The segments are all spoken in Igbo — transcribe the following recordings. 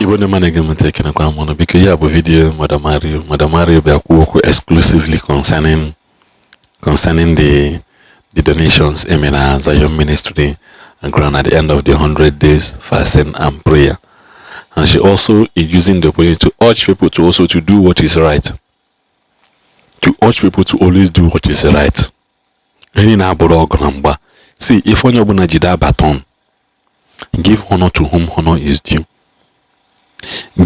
Igbo ndị mmadụ na-ege m ntị, ekenekwa m ụnụ. Biko, ya bụ video Madam Mario. Madam Mario bịa kwuo okwu exclusively concerning the donations emere na Zion Ministry ground at the end of the 100 days fasting and prayer, and she also is using the opportunity to urge people to also to do what is right, to urge people to always do what is right. Ihe na-abụrụ ọgụ na mgba si ife onye ọbụla jide baton. Give honor to whom honor is due.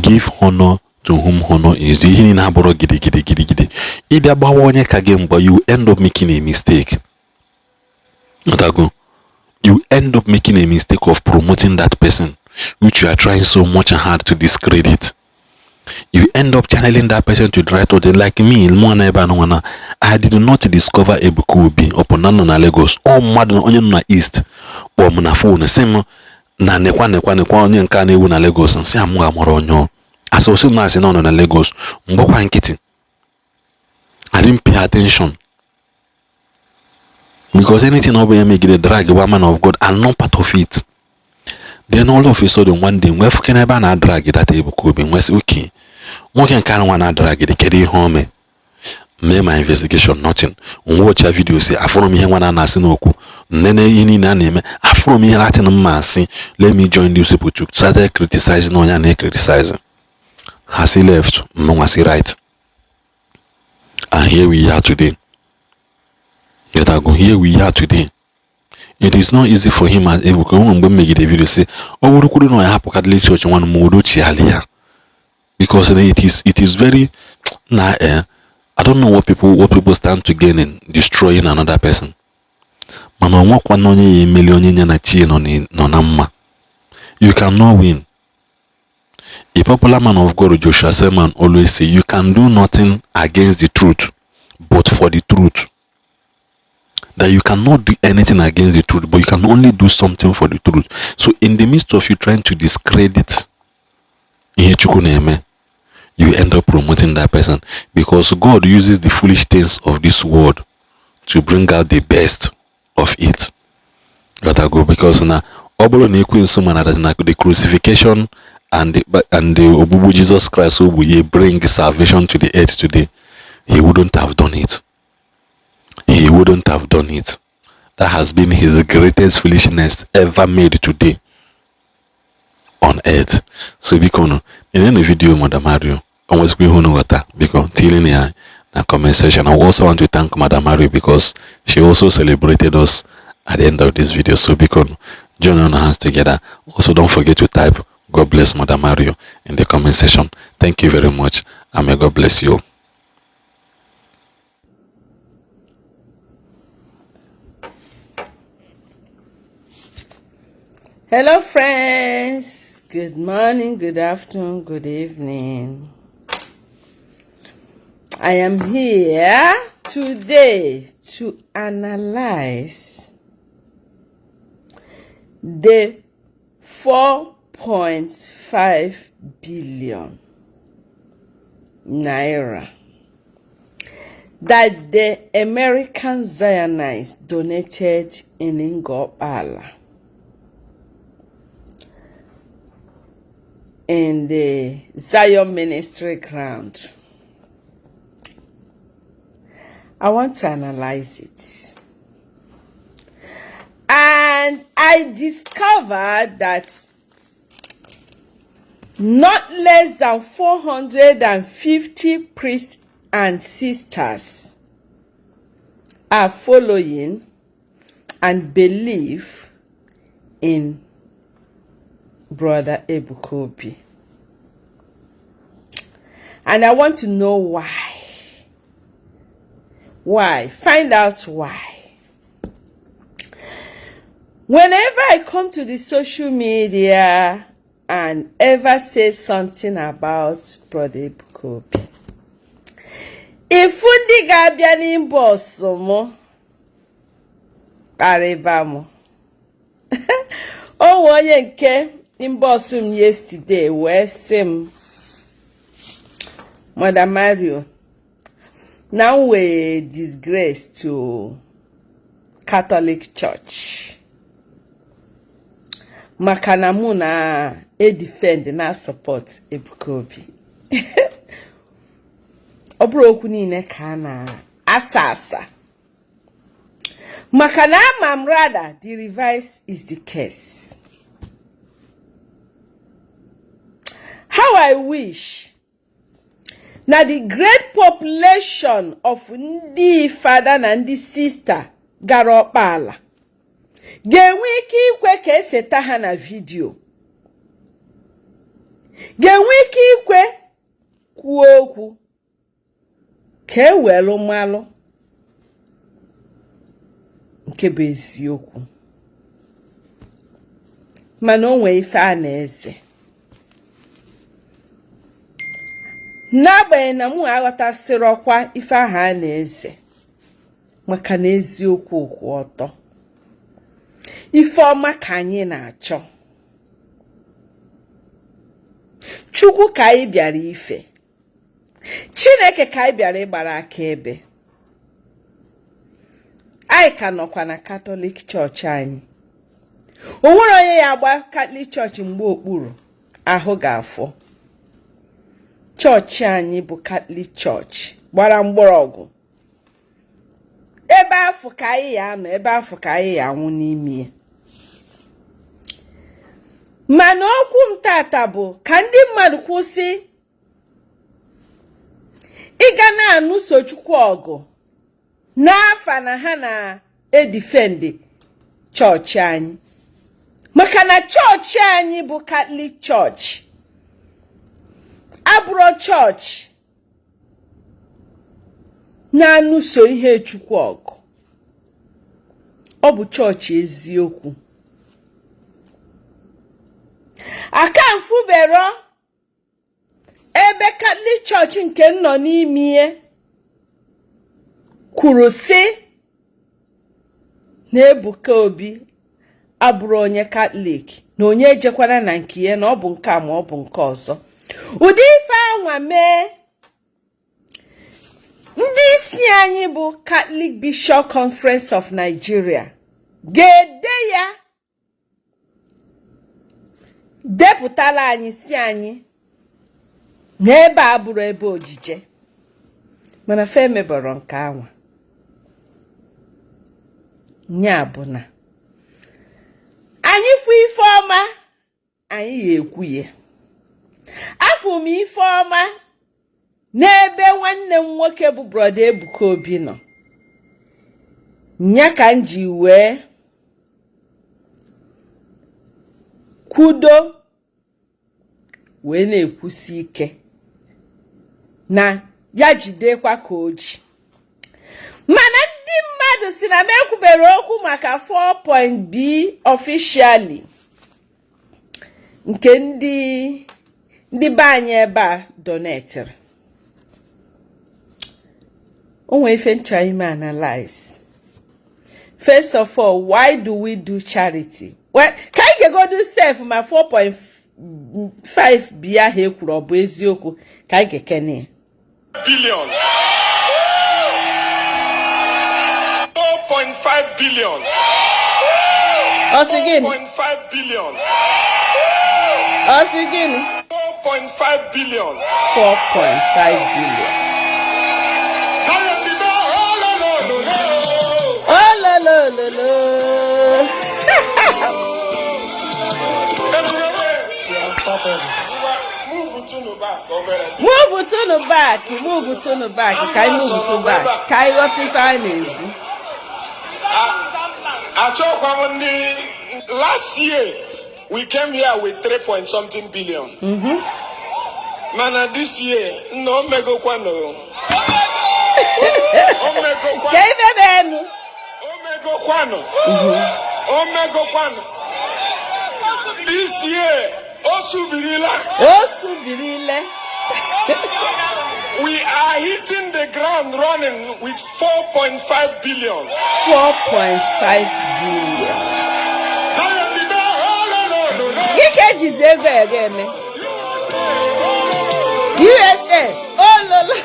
Give honor to whom honor is due. Ihe niile abụrụ gidigidi gidigidi. Ịbịa gbawa onye ka gị mgba, you end up making a mistake. Otago, you end up making a mistake of promoting that person which you are trying so much hard to discredit. You end up channeling that person to the right order. Like me, mụ na ebe a nọ na, I did not discover Ebuka Obi upon na nọ na Lagos. Ọ mmadụ onye nọ na East kpọọ m na phone, sị m na nekwa nekwa nekwa onye nke a na-ewu na Lagos. Nsị a m ga-amụrụ onye ọ asị osi m na-asị na ọ nọ na Lagos. Mgbakwa nkịtị, I didn't pay attention because anything ọ bụla ya megide drag one man of God, I'm not part of it. Then all of a sudden one day, nwee fụke n'ebe a na-adrag that Ebuka Obi, nwee sị, okay, nwoke nke a nwa na-adrag dị, kedu ihe o mee? Mee my investigation, nothing. Nwọcha video si afụrụ m ihe nwa na-asị n'okwu nnene, ihe niile a na-eme, afụrụ m ihe latin mma, asị, let me join these people to started criticizing onye a na-criticize. Ha si left, mmanwa si right, and here we are today. Yotago, here we are today. It is not easy for him as Ebuka. Onwe mgbe m megide video si ọ bụrụkwuru na ọ ya hapụ Catholic Church nwanne m udochiali ya, because it is very na I don't know what people stand to gain in destroying another person. Mana ọ nwekwana onye ya emeli onye ya na chi nọ na mma. You cannot win. A popular man of God, Joshua Selman, always say you can do nothing against the truth but for the truth, that you cannot do anything against the truth, but you can only do something for the truth. So in the midst of you trying to discredit ihe Chukwu na-eme, you end up promoting that person, because God uses the foolish things of this world to bring out the best of it. Gotta go, because na ọ bụrụ na ekwensu mana that na the crucifixion and the ogbugbu Jesus Christ ogbu ye bring salvation to the earth today, he wouldn't have done it. He wouldn't have done it. That has been his greatest foolishness ever made today on earth. So biko nụ, na video Madam Mario, o nwezikwa ihe unu ghọta, biko tinye ya na comment section. I also want to thank Madam Mario because she also celebrated us at the end of this video. So biko nụ, join our hands together. Also, don't forget to type "God bless Madam Mario" in the comment section. Thank you very much and may God bless you. Hello, friends. Good morning, good afternoon, good evening. I am here today to analyze the 4.5 billion naira that the American Zionists donated in Ngor Okpala in the Zion Ministry ground. I want to analyze it. And I discovered that not less than 450 priests and sisters are following and believe in Brother Ebuka Obi. And I want to know why. Why? Find out why. Whenever I come to the social media and ever say something about Brother Ebuka Obi, ifu ndị ga-abịa n'inbox m kparịba m. O nwe onye nke inbox m yesterday wee sị m, Mother Mario, na m wee disgrace to Catholic Church maka na mụ na na-edefend na support Ebuka Obi. Ọ bụrọ okwu niile ka a na-asa asa maka na ama m rather the reverse is the case. How I wish na the great population of ndị fada na ndị sista gara Ọkpala ga-enwe ike ikwe ka eseta ha na vidiyo, ga-enwe ike ikwe kwuo okwu ka e welu malụ nke bụ eziokwu. Mana o nwee ife a na-eze, n'agbanyeghị na mụ aghọtasịrọkwa ife ahụ a na-eze, maka na eziokwu kwụ ọtọ. Ife ọma ka anyị na-achọ, Chukwu ka anyị bịara ife, Chineke ka anyị bịara ịgbara akaebe. Anyị ka nọkwa na Katọlik chọọchị anyị. O nwerọ onye ya agba Katọlik chọọchị mgba okpuru, ahụ ga-afọ. Chọọchị anyị bụ Katọlik chọọchị gbara mgbọrọgwụ. Ebe afụ ka anyị ya anọ, ebe afụ ka anyị ya anwụ n'ime ya. Mana okwu m tata bụ ka ndị mmadụ kwụsị ịga na-anụso Chukwu ọgụ n'afa na ha na-edefend chọọchị anyị, maka na chọọchị anyị bụ Katọlik chọọchị abụrọ chọọchị na-anụso ihe Chukwu ọgụ. Ọ bụ chọọchị eziokwu. Aka m fụberọ ebe Katọlik chọọchị nke m nọ n'ime ya kwuru sị na Ebuka Obi abụrọ onye Katọlik, na onye ejekwana na nke ya, na ọ bụ nke a ma ọ bụ nke ọzọ. Ụdị ife anwa mee, ndị isi anyị bụ Catholic Bishop Conference of Nigeria ga-ede ya depụtara anyị, sị anyị na ebe a abụrọ ebe ojije. Mana fa emeberọ nke anwa. Nya bụ na anyị fụ ife ọma, anyị ya ekwu ya. Afụ m ife ọma n'ebe nwanne m nwoke bụ Brọda Ebuka Obi nọ, nya ka m ji wee kwudo wee na-ekwusi ike na ya jidekwa ka o ji. Mana ndị mmadụ sị na m ekwuberọ okwu maka 4.B officially nke ndị ndị be anyị ebe a donetịrị. O nwee ife m chọ ime analyze. First of all, why do we do charity? Well, ka anyị gegodu sef ma 4.5 B ahụ e kwuru ọ bụ eziokwu, ka anyị gekene ya. Billion. 4.5 billion. Ọ sị gịnị? 4.5 billion. Ọ sị gịnị? 4.5 billion. 4.5 billion. Ololololo. Move tunu back, move tunu back, ka anyị move to back, ka anyị ghọta ife a na-ekwu. Achọkwa m ndị last year we came here with 3 point something billion. Mana this year, nna, o megokwanụ. O megokwanụ. Ka ife benu. O megokwanụ. O megokwanụ. This year, o subirila. O subirile. We are hitting the ground running with 4.5 billion. 4.5 billion. Gị ka ejizi ego ego eme? USA ololo.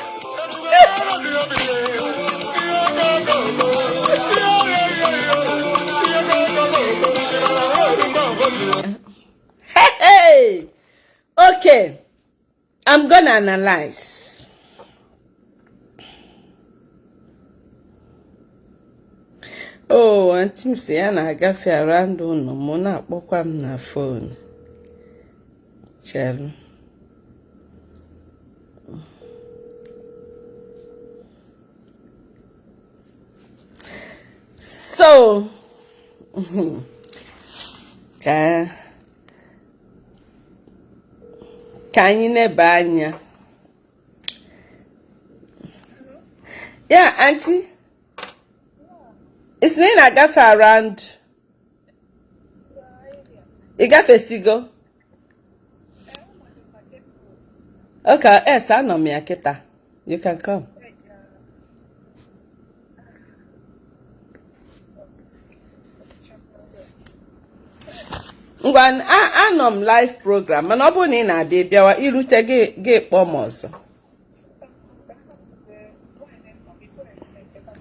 Hey! Okay, I'm gonna analyze. Oh, aunty m sị ya na-agafe around ụlọ m na-akpọkwa m na phone. Chelụ. So, ka anyị neba anya. Yeah, aunty. Ị sị na ị na-agafe around. Ị gafesigo? Okay, yes, anọ m ya kịta. You can come. Ngwa, anọ m live program, mana ọ bụrụ na ị na-abịa bịawa i rute gị kpọọ m ọzọ.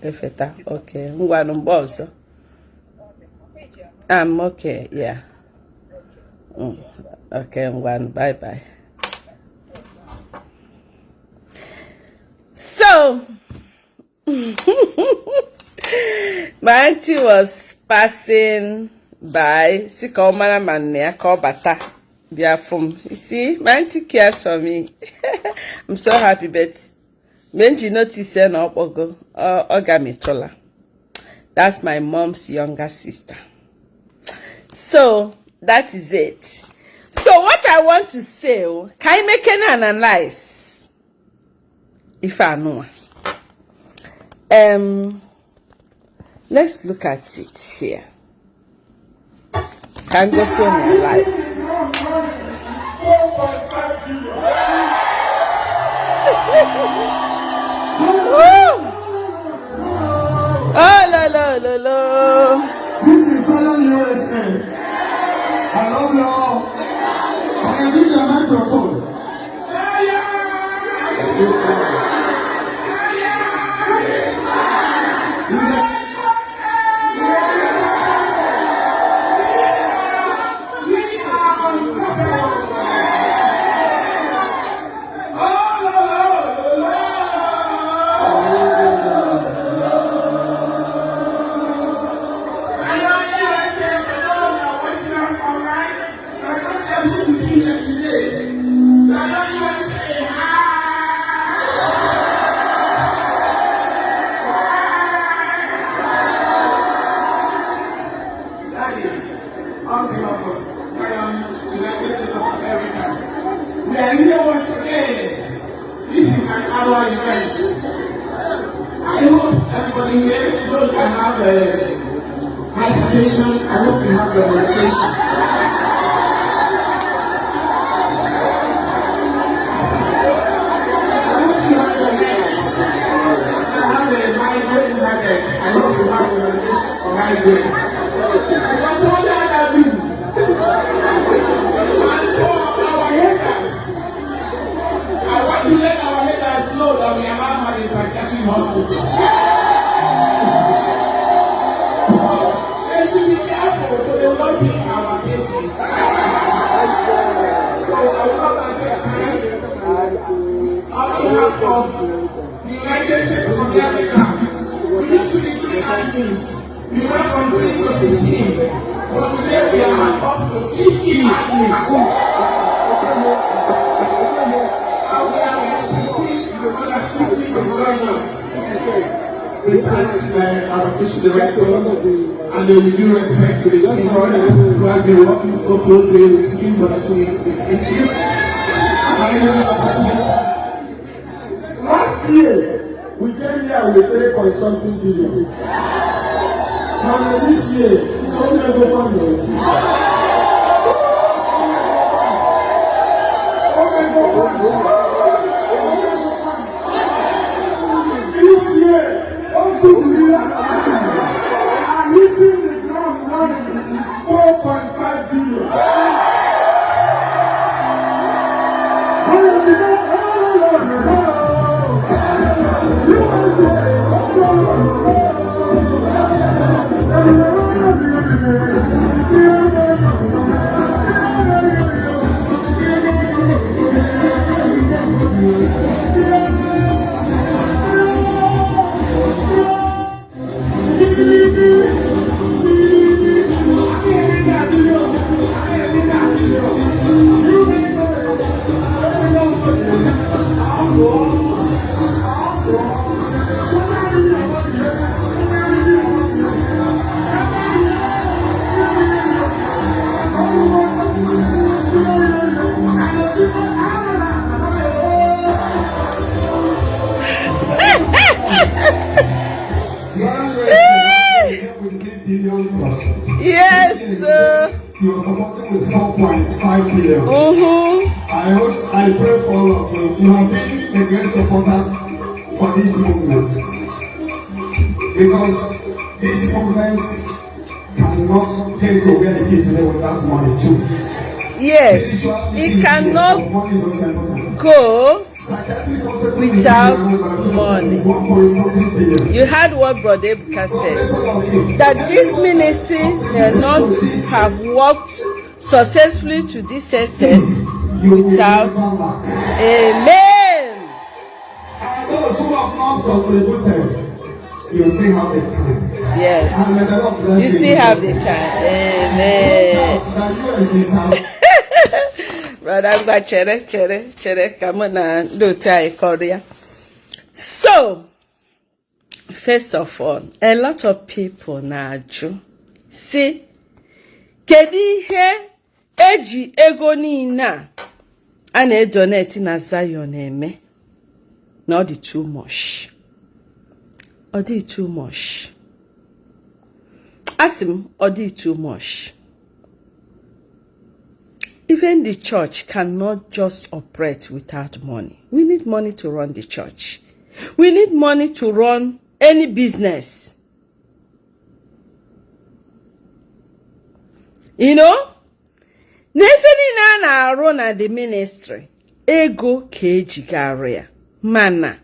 Efeta, okay, ngwanụ mgbe ọzọ. I'm okay, yeah. Okay, ngwanụ, bye bye. So, my auntie was passing by, sị ka ọ mara ma nne ya ka ọ bata bịa fụ m. You see, my auntie cares for me. I'm so happy, but mgbe m ji notice na ọ kpọgo, ọ gamitụla. That's my mom's younger sister. So, that is it. So, what I want to say, ka anyị mekene analyze ife anụnwa. Let's look at it here. Ka m gosi unu live. Oh, lo, lo, lo, lo. This is Zion USA. I love you all. I can give you a microphone. Last year, we came here with 3 point something billion. Now this year, we only go 1. This year, also we are hitting the ground running with 4.5 billion. Yes. You are supporting with 4.5 billion. I pray for all of you. You have been a great supporter for this movement, because this movement cannot get to where it is today without money too. Yes, Spirituality it is here, cannot but money is also important. go Psychiatric hospital in without Nigeria, money. One point something billion. You heard what Brother Ebuka God said, bless all of you. that this ministry may not have worked successfully to this extent You will without. never lack. Amen. And those who have not contributed, you still have the time. Yes. And may the Lord bless You you. still have the time. Amen. The US is our Brother, ngwa, chere, chere, chere ka mụ na ndị otu anyị kọrọ ya. So, first of all, a lot of people na-ajụ si, kedu ihe eji ego niile a a na-edonate na Zion eme, na ọ dị too much? Ọ dị too much. Asị m, ọ dị too much. Even the church cannot just operate without money. We need money to run the church. We need money to run any business. Na ife niile a na-arụ na the ministry, ego ka ejiga arụ ya. Mana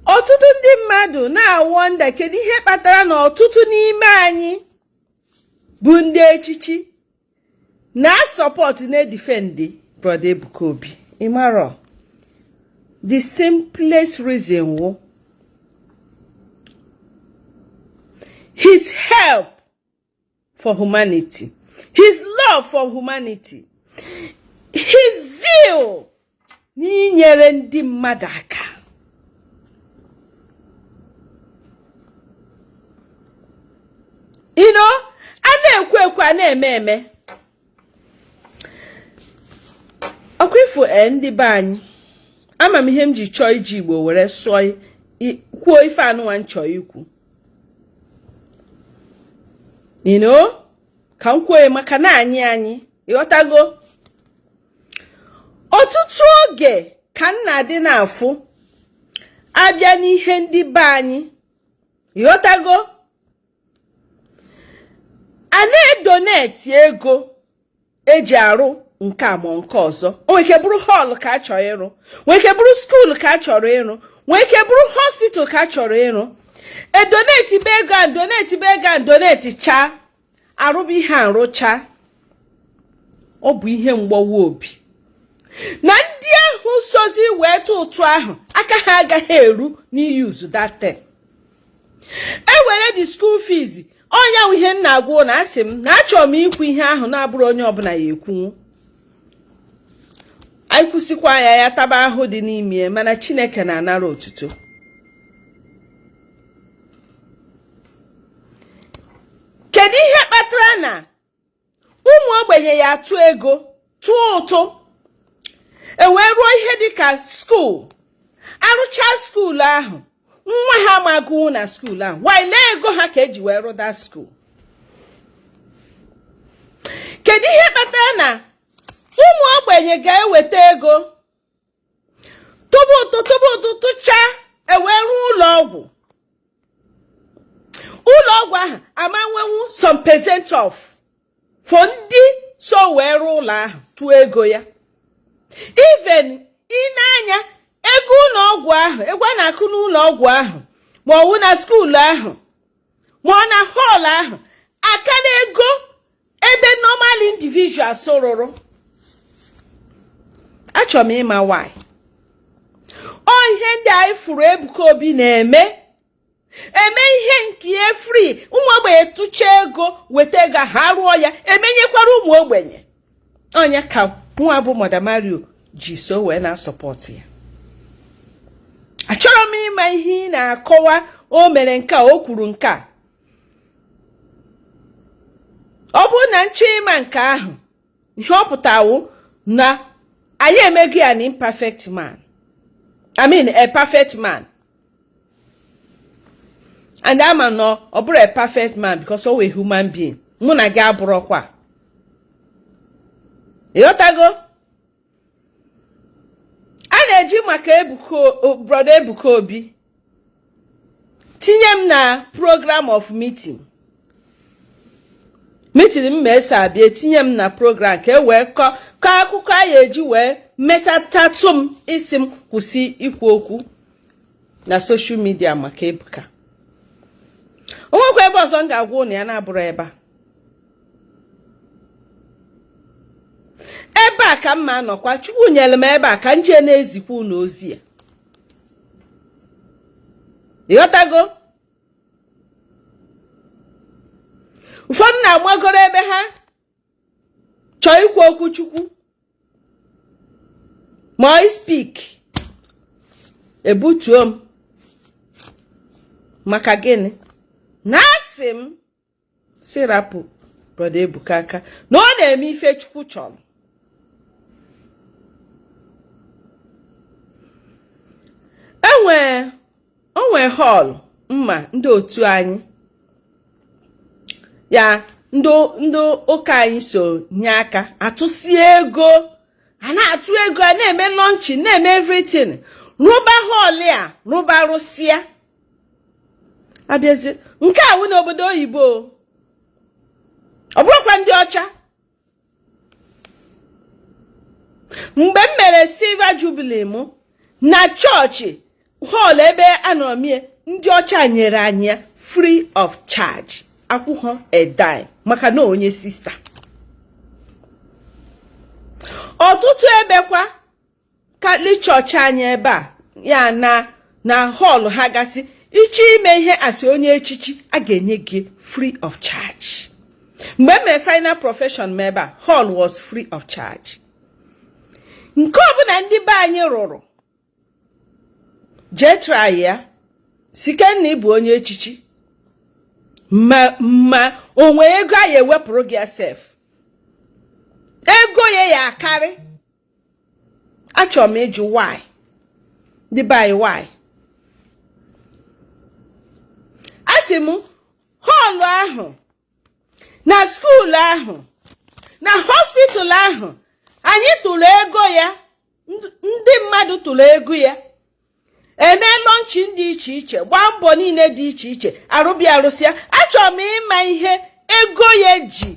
ọtụtụ ndị mmadụ na-awonder, kedu ihe kpatara na ọtụtụ n'ime anyị bụ ndị echichi na-asupport, na-edefend Brother Ebuka Obi? Ịmarọ, the simplest reason wụ his help for humanity, his love for humanity, his zeal n'inyere ndị mmadụ aka. A na-ekwu ekwu, a na-eme eme. Ọkwa ifu e ndị be anyị, ama m ihe m ji chọọ iji Igbo were sụọ kwuo ife anụnwa m chọọ ikwu, ka m kwuo ya maka na anyị ịghọtago. Ọtụtụ oge ka m na-adị na-afụ abịa n'ihe ndị be anyị, ịghọtago, a na-edonate ego eji arụ nke a ma nke ọzọ. O nwere ike bụrụ hall ka a chọrọ ịrụ, nwere ike bụrụ school ka a chọrọ ịrụ, nwere ike bụrụ hospital ka a chọrọ ịrụ. Edonate be ego a, donate be ego a, donate chaa, arụba ihe arụcha. Ọ bụ ihe mgbawa obi na ndị ahụ sozi wee tụ ụtụ ahụ, aka ha agaghị eru n'iyuzu that thing. Ewere the school fees ọnya. Ihe m na-agwa na asị m na achọrọ m ikwu ihe ahụ na-abụrụ onye ọbụla ya ekwunwu. Anyị kwụsịkwa ya, ya taba ahụ dị n'ime, mana Chineke na-anara otuto. Kedu ihe kpatara na ụmụ ogbenye ya atụ ego, tụọ ụtụ, e wee rụọ ihe dịka school, arụcha school ahụ, nwa ha magụ na school ahụ, wile ego ha ka eji wee rụda school? Kedu ihe kpatara na ụmụ ogbenye ga-eweta ego, tụba ụtụ, tụba ụtụ, tụchaa, ewee rụọ ụlọ ọgwụ, ụlọ ọgwụ ahụ ama nwenwu some percent of for ndị so wee rụọ ụlọ ahụ, tụọ ego ya? Even ị na-anya ego ụlọ ọgwụ ahụ, ego a na-akụ n'ụlọ ọgwụ ahụ, ma ọ wụ na school ahụ, ma ọ na hall ahụ, aka na ego ebe normal individuals rụrụ. Achọrọ m ịma why. Ọ ihe ndị anyị fụrụ Ebuka Obi na-eme, eme ihe nke ihe free, ụmụ ogbenye tụchaa ego, weta ego ha, rụọ ya, emenyekwara ụmụ ogbenye. Onye ka nwa bụ Mother Mario ji so wee na-asupport ya. Achọrọ m ịma ihe ị na-akọwa. O mere nke a, o kwuru nke a. Ọ bụrụ na nchọ ịma nke ahụ, ihe ọ pụtawo na anyị emego ya na imperfect man, I mean a perfect man. And ama nọ ọ bụrụ a perfect man because ọ wụ human being. Mụ na gị abụrọkwa. Ịghọtago? A na-eji maka Ebuka, brother Ebuka Obi tinye m na program of meeting. Meeting m ma eso abịa, etinye m na program ka e wee kọọ akụkọ a ya eji wee mesatatụ m isi m kwụsị ikwu okwu na social media maka Ebuka. O nwekwa ebe ọzọ m ga-agwa ụnụ ya na-abụrọ ebe a. Ebe a ka m ma anọkwa. Chukwu nyere m ebe a ka m jee na-ezikwa ụnụ ozi ya. Ịghọtago? Ụfọdụ na-amagoro ebe ha chọọ ikwu okwu Chukwu ma I speak, ebutuo m. Maka gịnị? Na asị m sị rapụ brother Ebuka aka na ọ na-eme ife Chukwu chọrọ. Enwe onwe hall mma ndị otu anyị ya ndị ụka anyị so nye aka atụsie ego, a na-atụ ego, a na-eme launching, na-eme everything, rụba hall a, rụba rụsịa, abịazie nke a wụ n'obodo oyibo, ọ bụrụkwa ndị ọcha. Mgbe m mere silver jubilee m na chọọchị, hall ebe a nọrọ mie, ndị ọcha nyere anyị ya free of charge, akwụghọ a dime maka na onye sista. Ọtụtụ ebe kwa Catholic chọọchị anyị ebe a ya na na hall ha gasị, ị chọọ ime ihe asị onye echichi, a ga-enye gị free of charge. Mgbe m mere final profession m ebe a, hall was free of charge. Nke ọbụla ndị be anyị rụrụ, jee try ya sike na ịbụ onye echichi, ma o nwee ego a ya ewepụrụ gị sef, ego ya ya akarị. Achọrọ m ịjụ why ndị be anyị, why? Asị m hall ahụ na school ahụ na hospital ahụ anyị tụrụ ego ya, ndị mmadụ tụrụ ego ya, eme launching dị iche iche, gbaa mbọ niile dị iche iche, arụbịa arụsịa. Achọrọ m ịma ihe ego ya ji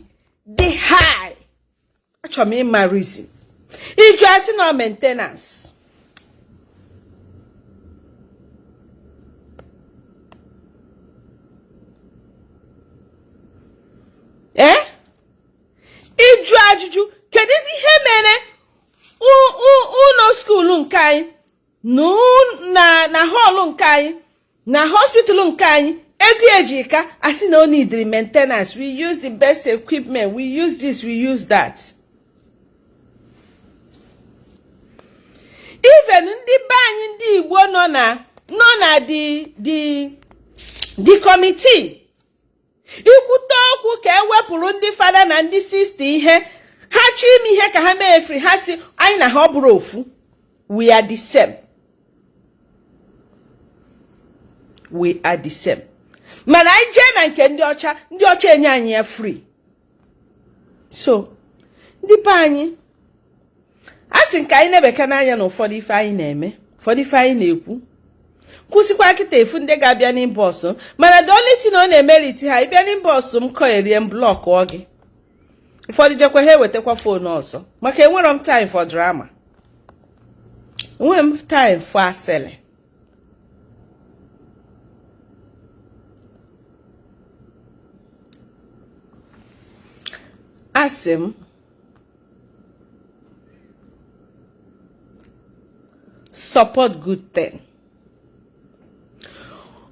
dị high. Achọrọ m ịma reason. Ịjụ, asị na maintenance. Ee, ịjụ ajụjụ, kedụzi ihe mere ụlọ school nke anyị na hall nke anyị na hospital nke anyị ego eji ka asị na o neediri maintenance? We use the best equipment, we use this, we use that. Even ndị be anyị ndị Igbo nọ na the committee ikwute okwu ka e wepụrụ ndị fada na ndị sista ihe ha chọọ ime ihe ka ha mee free, ha si anyị na ha ọ bụrụ ofu. We are the same, we are the same. Mana anyị jee na nke ndị ọcha, ndị ọcha enye anyị ya free. So ndị be anyị, a sị nke anyị na-ebeka n'anya na ụfọdụ ife anyị na-eme, ụfọdụ ife anyị na-ekwu, kwụsịkwa kịta efu ndị ga-abịa n'inbox. Mana the only thing ọ na-emeriti ha ịbịa n'inbox m kọ erie m blockụọ gị. Ụfọdụ jekwa ha ewetakwa phone ọzọ, maka enwerọ m time for drama, enweghị m time for asịlị. Asị m support good thing.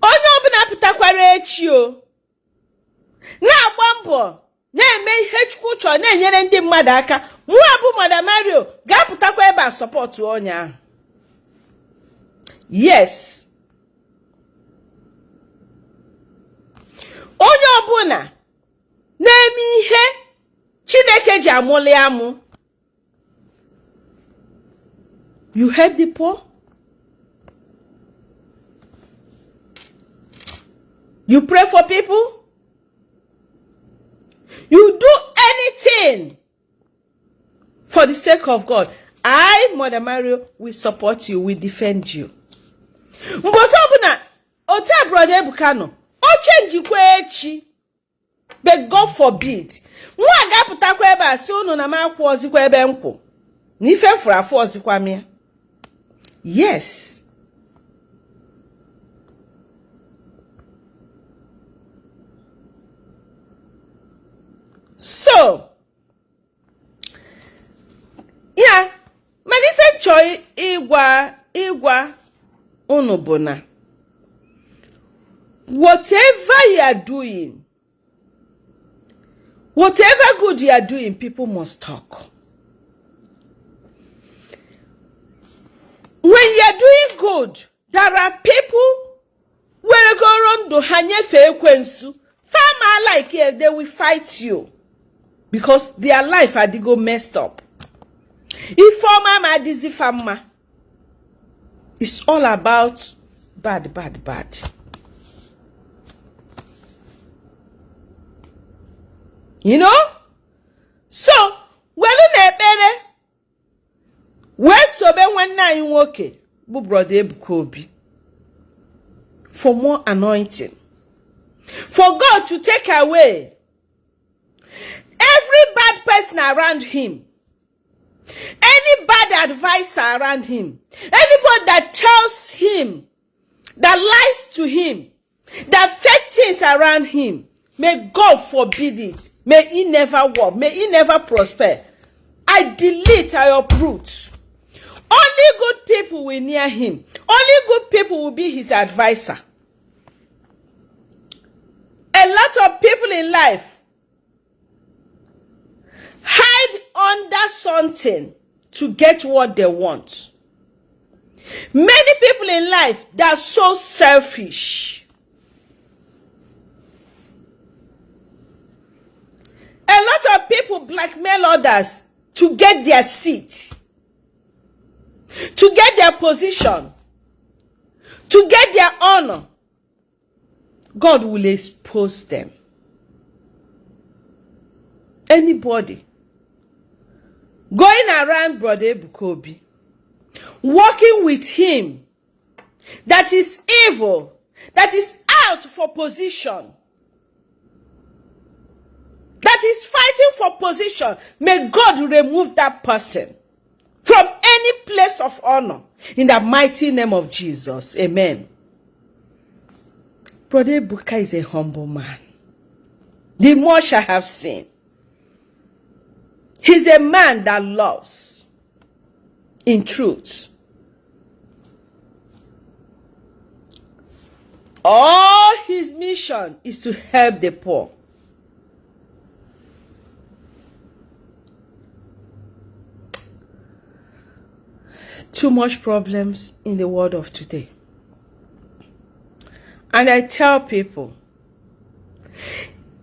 Onye ọbụla pụtakwara echi o na-agba mbọ na-eme ihe Chukwu chọrọ, na-enyere ndị mmadụ aka, mụwa bụ Mother Mario ga-apụtakwa ebe a support onye ahụ. Yes, onye ọbụla na-eme ihe Chineke ji amụli amụ, you help the poor, you pray for people, You do anything for the sake of God. I, Mother Mario, will support you, will defend you. Mbọsị ọbụla otu a Brother Ebuka nọ, o chenjikwa echi. But God forbid. Mụ ga-apụtakwa ebe a sị unu na m akwụọzikwa ebe m kwụ. Na ife fụrụ afụ ọzikwa m ya. Yes. So, ya mana ife m chọ ịgwa unu bụ na whatever you are doing, whatever good you are doing, people must talk. When you are doing good, there are people weregoro ndụ ha nyefee ekwensu. Fa ama like it, they will fight you because their life adịgo messed up. Ife ọma ma adịzi fa mma. It's all about bad, bad, bad. You know? So, welu na ekpere wee sobe nwanne anyị nwoke bụ Brother Ebuka Obi for more anointing, for God to take away every bad person around him, any bad advisor around him, anybody that tells him, that lies to him, that fake things around him. May God forbid it. May he never work. May he never prosper. I delete, I uproot. Only good people will near him. Only good people will be his advisor. A lot of people in life hide under something to get what they want. Many people in life, they are so selfish. A lot of people blackmail others to get their seat, to get their position, to get their honor. God will expose them. Anybody going around Brother Ebuka Obi, working with him, that is evil, that is out for position, that is fighting for position, may God remove that person from any place of honor in the mighty name of Jesus. Amen. Brother Ebuka is a humble man. The much I have seen. He's a man that loves in truth. All his mission is to help the poor. Too much problems in the world of today. And I tell people,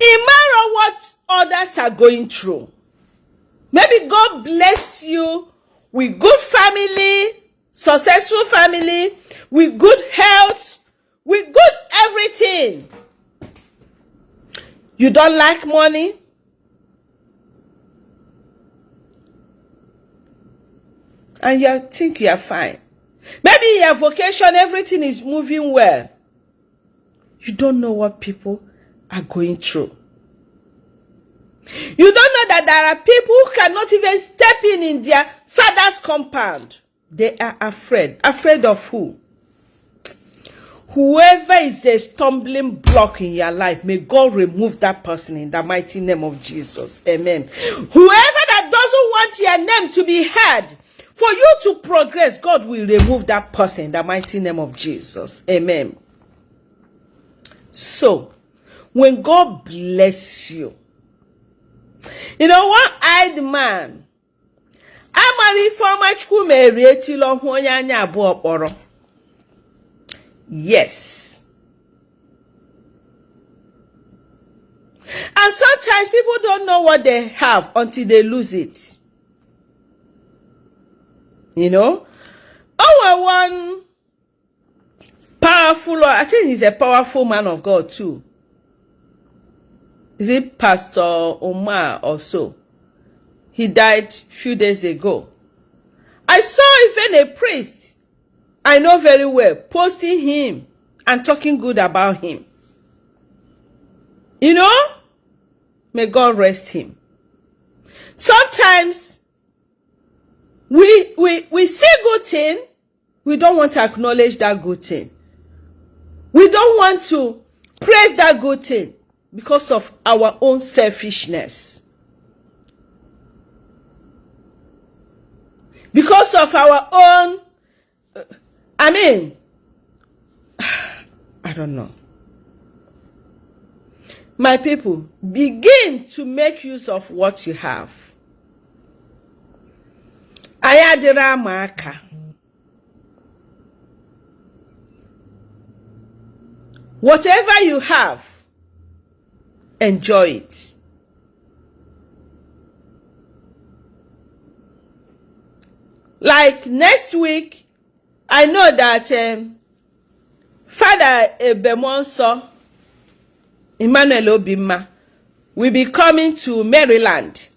imagine what others are going through. Maybe God bless you with good family, successful family, with good health, with good everything. You don't like money? And you think you are fine. Maybe your vocation, everything is moving well. You don't know what people are going through. You don't know that there are people who cannot even step in their father's compound. They are afraid. Afraid of who? Whoever is a stumbling block in your life, may God remove that person in the mighty name of Jesus. Amen. Whoever that doesn't want your name to be heard, for you to progress, God will remove that person in the mighty name of Jesus. Amen. So, when God bless you, you know, one-eyed man, amara ife ọma Chukwu mere etila ọhụ onye anya abụọ kpọrọ. Yes. And sometimes people don't know what they have until they lose it. You know? Oh, one powerful, I think he's a powerful man of God too. Is it Pastor Omar or so? He died few days ago. I saw even a priest I know very well posting him and talking good about him. You know? May God rest him. Sometimes we see good thing, we don't want to acknowledge that good thing. We don't want to praise that good thing because of our own selfishness. Because of our own, I mean, I don't know. My people, begin to make use of what you have. Anyị adịrị ama aka. Whatever you have, enjoy it. Like next week, I know that Father Ebemonso Emmanuel Obimma will be coming to Maryland.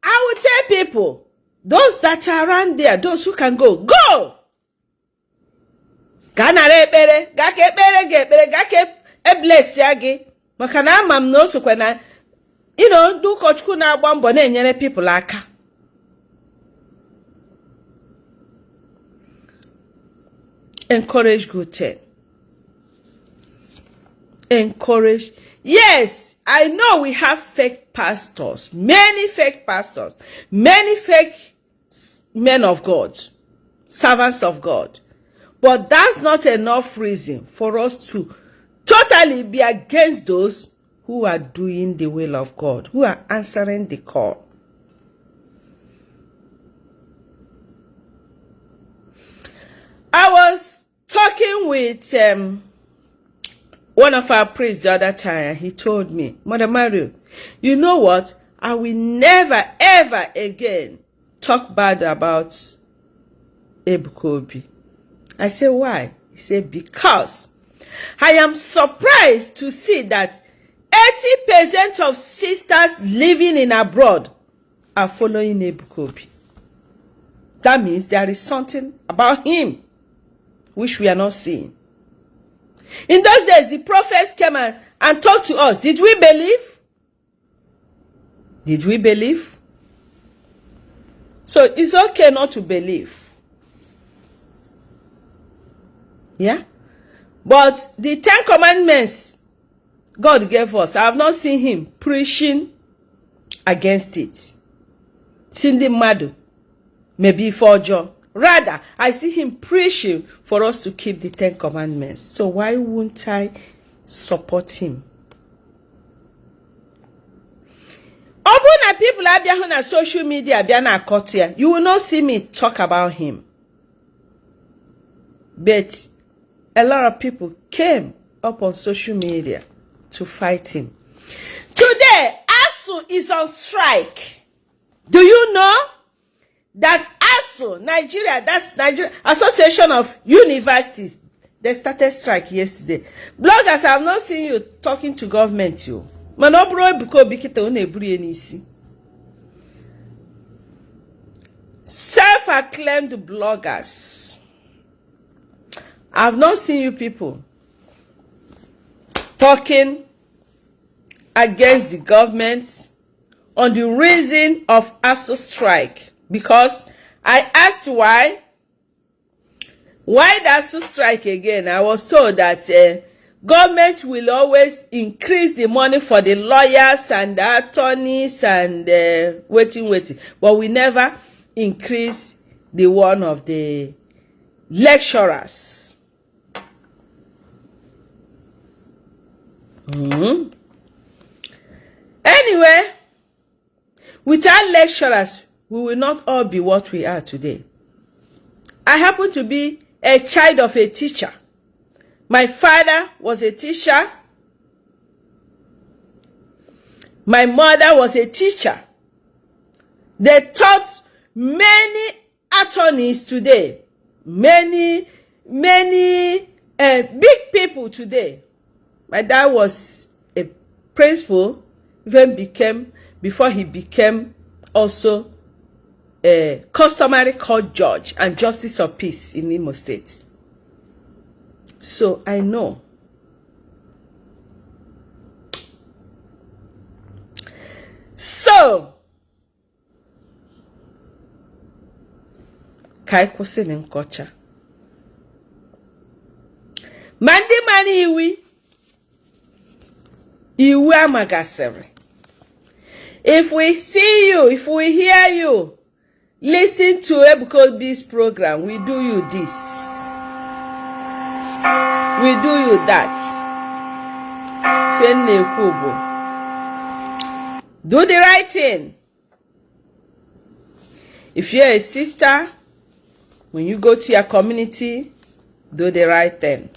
I will tell people, those that are around there, those who can go, go! Gaa nara ekpere, gaa ka ekpere gị ekpere, gaa ka eblessia gị, maka na ama m na o sokwa na ndị ụkọchukwu na-agba mbọ na-enyere people aka. Encourage good thing. Encourage. Yes, I know we have fake pastors, many fake pastors, many fake men of God, servants of God. But that's not enough reason for us to totally be against those who are doing the will of God, who are answering the call. I was talking with one of our priests the other time, and he told me, Mother Mario, you know what? I will never, ever again talk bad about Ebuka Obi. I said, why? He said, because I am surprised to see that 80% of sisters living in abroad are following Ebuka Obi. That means there is something about him which we are not seeing. In those days, the prophets came and talked to us. Did we believe? Did we believe? So it's okay not to believe. Yeah? But the 10 Commandments God gave us, I have not seen him preaching against it. Sị ndị mmadụ mebe ife ọjọọ. Rather, I see him preaching for us to keep the 10 Commandments. So why won't I support him? Ọ bụrụ na people abịahụ na social media bịa na-akọtụ ya, you will not see me talk about him. But a lot of people came up on social media to fight him. Today, ASUU is on strike. Do you know that ASUU, Nigeria, that's Nigeria Association of Universities, they started strike yesterday. Bloggers, I have not seen you talking to government, you. Mana ọ bụrụ Ebuka Obi kịta ọ na-eburu ya n'isi. Self-acclaimed bloggers, I have not seen you people talking against the government on the reason of ASUU strike, because I asked why the ASUU strike again. I was told that government will always increase the money for the lawyers and the attorneys and waiting, but we never increase the one of the lecturers. Anyway, without lecturers, we will not all be what we are today. I happen to be a child of a teacher. My father was a teacher. My mother was a teacher. They taught many attorneys today, many, many Big people today. My dad was a principal, even became, before he became also a customary court judge and justice of peace in Imo State. So I know. So, ka anyị kwụsị na nkọcha. Ma ndị mara iwu iwu amagasịrị. If we see you, if we hear you, listen to Ebuka Obi's program, we do you this, we do you that. Ife m na-ekwu bụ do the right thing. If you're a sister, when you go to your community, do the right thing.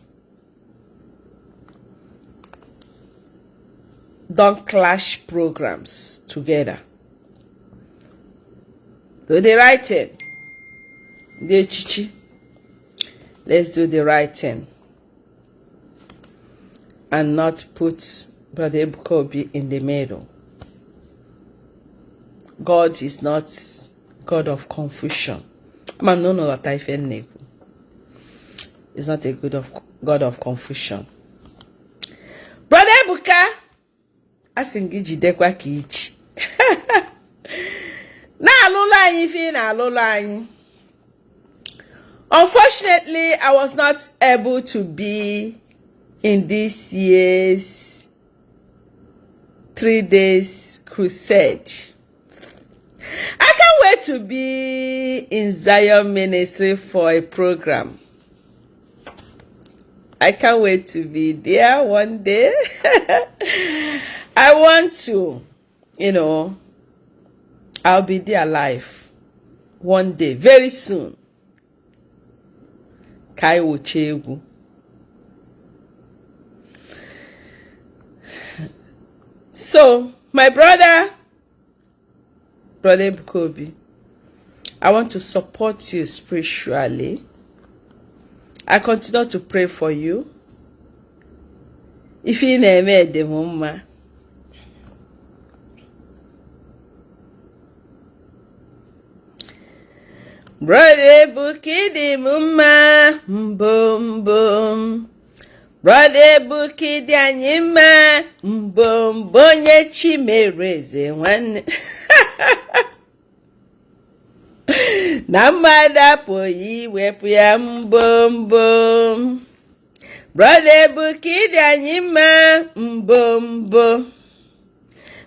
Don't clash programs together. Do the right thing. Ndị echichi, let's do the right thing and not put Brother Ebuka Obi in the middle. God is not God of confusion. Ama m na unu ghọta ife m na-ekwu. Is not a good of God of confusion. Brother Ebuka, asị m gị jidekwa ka i ji na-alụlụ anyị ife ị na-alụlụ anyị. Unfortunately, I was not able to be in this year's 3 days crusade. I can't wait to be in Zion Ministry for a program. I can't wait to be there one day. I want to, I'll be there alive one day, very soon. Ka anyị wụcha egwu. So, my brother, Brother Ebuka Obi, I want to support you spiritually. I continue to pray for you. Ife ị na-eme dị m mma. Brother Ebuka, ị dị m mma mbụ mbụ. Brother Ebuka, ị dị anyị mma mbụ mbụ onye chi mere eze nwanne. Na mmadụ apụghị iwepụ ya mbụ mbụ. Brother Ebuka, ị dị anyị mma mbụ mbụ.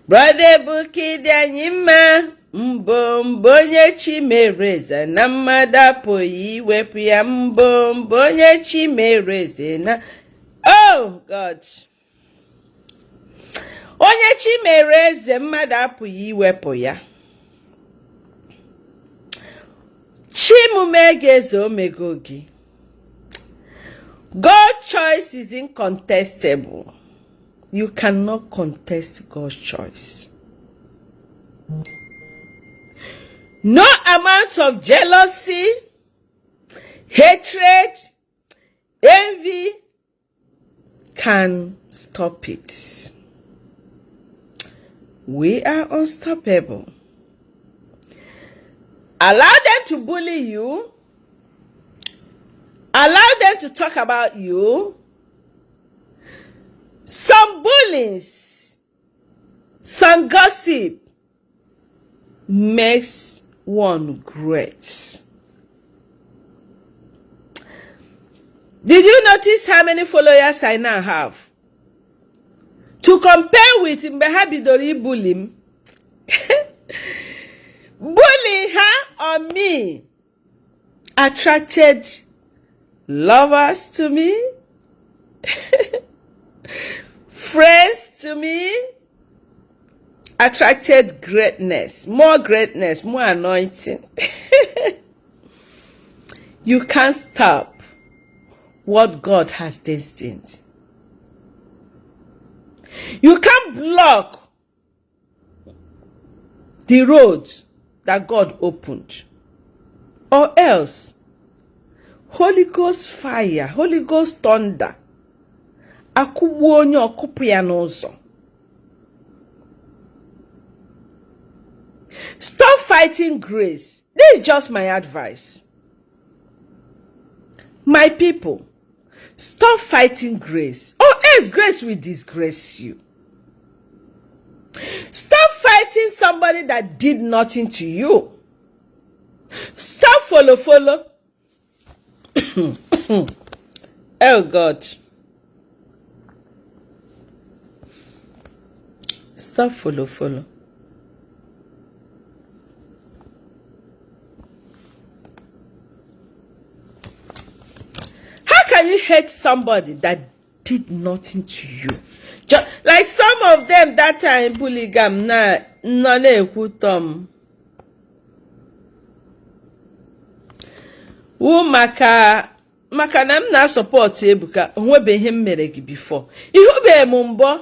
Brother Ebuka, ị dị anyị mma mbụ mbụ onye chi mere eze na mmadụ apụghị iwepụ ya mbụ mbụ onye chi mere eze na oh God, onye chi mere eze mmadụ apụghị iwepụ ya. Chi m mee gị eze o mego gị. God's choice is incontestable. You cannot contest God's choice. No amount of jealousy, hatred, envy can stop it. We are unstoppable. Allow them to bully you. Allow them to talk about you. Some bullies, some gossip makes one great. Did you notice how many followers I now have? To compare with mgbe ha bidoro ibully m. Bully ha on me attracted lovers to me, friends to me, attracted greatness, more greatness, more anointing. You can't stop what God has destined. You can't block the roads that God opened, or else Holy Ghost fire, Holy Ghost thunder akụgbuo onye ọ kụpụ ya n'ụzọ. Stop fighting grace. This is just my advice. My people, stop fighting grace, or else grace will disgrace you. Stop fighting somebody that did nothing to you. Stop follow follow. Oh God. Stop follow follow. How can you hate somebody that did nothing to you? Just like some of them that time bully-ga m na nọ na-ekwutọ m wụ maka na m na-asupport Ebuka. O nwebe ihe m mere gị before? Ị hụbeghị m mbọ,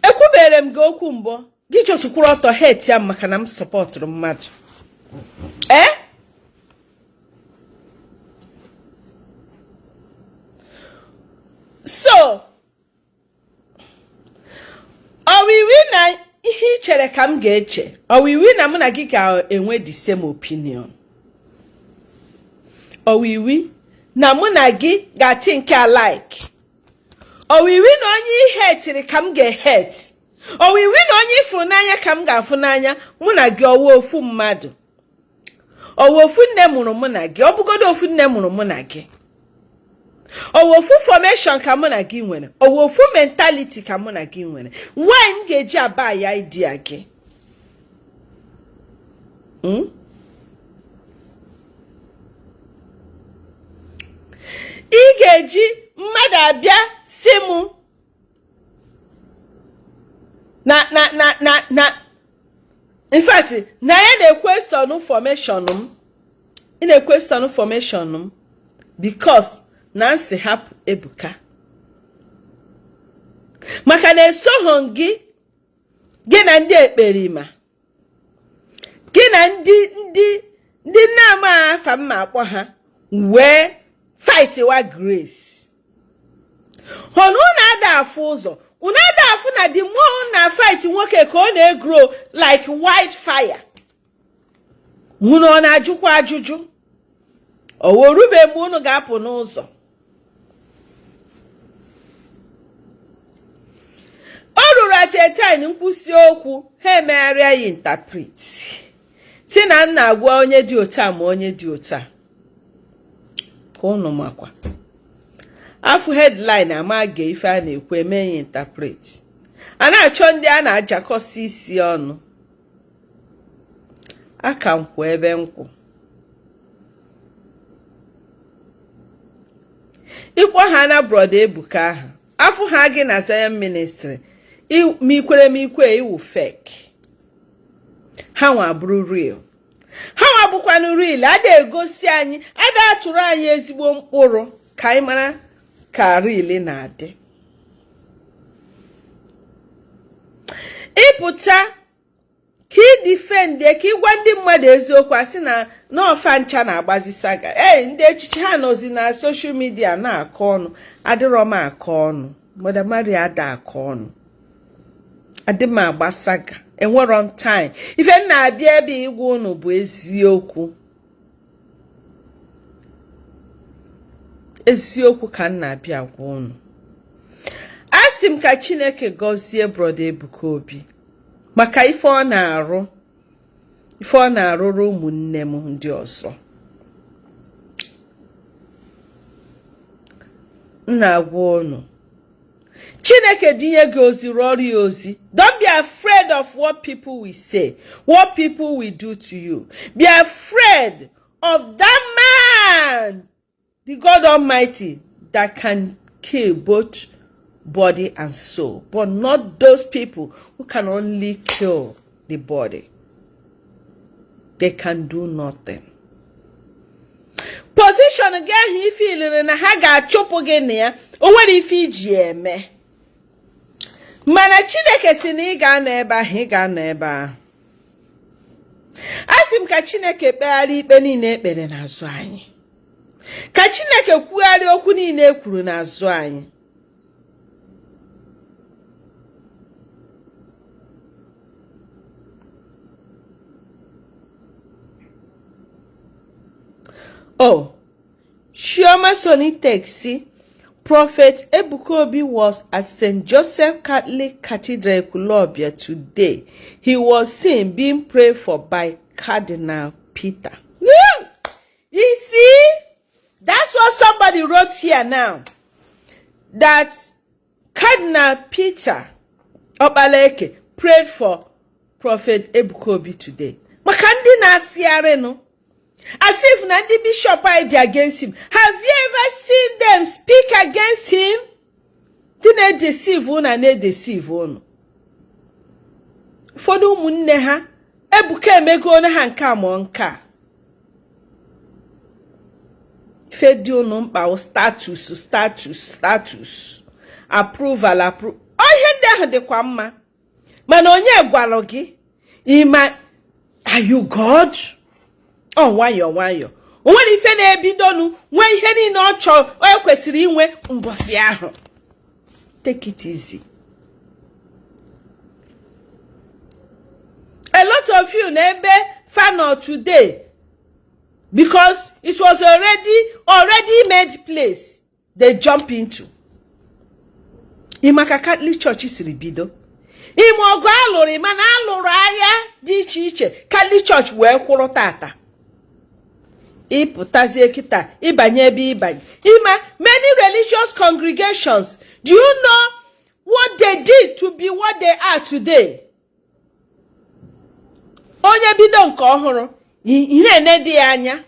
ekwubere m gị okwu mbọ, gị just kwụrụ ọtọ hate ya maka na m supportụrụ mmadụ. Ee, so ọ wụ iwu na ihe ị chere ka m ga-eche? Ọ wụ iwu na mụ na gị ga-enwe the same opinion? Ọ wụ iwu na mụ na gị ga-think alike? Ọ wụ iwu na onye ị hateri ka m ga-ehate? Ọ wụ iwu na onye ị fụrụ n'anya ka m ga-afụ n'anya? Mụ na gị ọ wụ ofu mmadụ? Ọ wụ ofu nne mụrụ mụ na gị? Ọ bụgodo ofu nne mụrụ mụ na gị, ọ wụ ofu formation ka mụ na gị nwere? Ọ wụ ofu mentality ka mụ na gị nwere? Why m ga-eji aba ya idea gị? Ị ga-eji mmadụ abịa sị mụ na in fact na ya na-equestion formation m, ị na-equestion formation m because na m sị hapụ Ebuka, maka na esoghị gị, gị na ndị ekperima, gị na ndị na-ama afa m ma akpọ ha wee fight wa Grace. Hụna unu ada afụ ụzọ, unu ada afụ na the more unu na fight nwoke ka ọ na-egrow like wildfire. Hụ na ọ na-ajụkwa ajụjụ, o werube mgbe unu ga-apụ n'ụzọ. O ruru at a time m kwusi okwu, ha emegharịa ya interpret, si na m na-agwa onye dị otu a ma onye dị otu a. Ka unu makwa afụ headline ama gee ife a na-ekwu, eme ya interpret, a na-achọ ndị a na-ajakọsi isi ọnụ. Aka m kwụ ebe m kwụ. Ịkpọ ha na brother Ebuka ahụ afụ ha gị na Zion Ministry, ma ikwere ma ikwe, ị wụ fake. Ha nwa bụrụ real, ha nwa bụkwanụ real. Ada egosi anyị, ada atụrụ anyị ezigbo mkpụrụ ka anyị mara ka real na-adị. Ịpụta ka ị defend, ka ị gwa ndị mmadụ eziokwu, asị na na fa ncha na-agbazi saga. Ee, ndị echichi ha nọzi na social media na-akọ ọnụ. Adịrọ m akọ ọnụ. Mother Maria ada akọ ọnụ, adị m agba saga, enwerọ m time. Ife m na-abịa ebe ịgwa unu bụ eziokwu. Eziokwu ka m na-abịa gwa unu. Asị m ka Chineke gọzie brother Ebuka Obi maka ife ọ na-arụ, ife ọ na-arụrụ ụmụnne m ndị ọzọ. M na-agwa unu, Chineke dinye gị ozi, rụọ ọrụ ya ozi. Don't be afraid of what people will say, what people will do to you. Be afraid of that man, the God Almighty, that can kill both body and soul, but not those people who can only kill the body. They can do nothing. Position gị ahụ ife ilere na ha ga-achụpụ gị na ya, o nwere ife iji eme, mana Chineke si na ị ga-anọ ebe ahụ, ị ga-anọ ebe ahụ. Asị m ka Chineke kpegharị ikpe niile ekpere n'azụ anyị. Ka Chineke kwugharịa okwu niile e kwuru n'azụ anyị. Oh, Chioma Sonitex sị, Prophet Ebuka Obi was at St. Joseph Catholic Cathedral, Ekwulobia today. He was seen being prayed for by Cardinal Peter. Yeah! You see? That's what somebody wrote here now. That Cardinal Peter Okpaleke prayed for Prophet Ebuka Obi today. Maka ndị na-asịgharịnụ as if na ndị bishop anyị dị against him. Have you ever seen them speak against him? Ndị na-edeceive unu a na-edeceive unu. Ụfọdụ ụmụnne ha Ebuka emego ha nke a ma nke a. Ife dị unu mkpa status status status approval approval. Ihe ndị ahụ dịkwa mma mana onye gwara gị ịma are you God? Ọ nwayọọ nwayọọ o nwere ife na-ebidonu nwee ihe niile ọ chọrọ o kwesịrị inwe mbọsị ahụ. Take it easy. A lot of you na ebe fa nọ today because it was already made place they jump into. Ị ma ka Catholic Church siri bido ị ma ọgụ alụrụ ị ma na alụrụ agha dị iche iche Catholic Church wee kwụrụ tata ị pụtazie kịta ịbanye ebe ịbanye ị ma many religious congregations do you know what they did to be what they are today onye bido nke ọhụrụ ị na-ene dị ya anya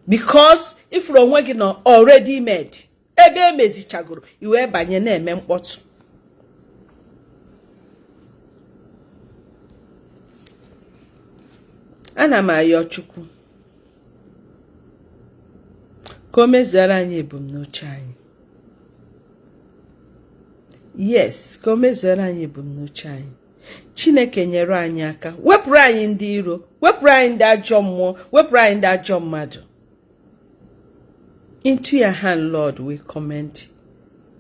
because ị fụrụ onwe gị nọ already made ebe emezichagoro i wee banye na-eme mkpọtụ ana m ayọ Chukwu ka o mezuoro anyị ebumnuche anyị yes ka o mezuoro anyị ebumnuche anyị Chineke nyere anyị aka wepụrụ anyị ndị iro wepụrụ anyị ndị ajọ mmụọ wepụrụ anyị ndị ajọ mmadụ into your hand Lord we commend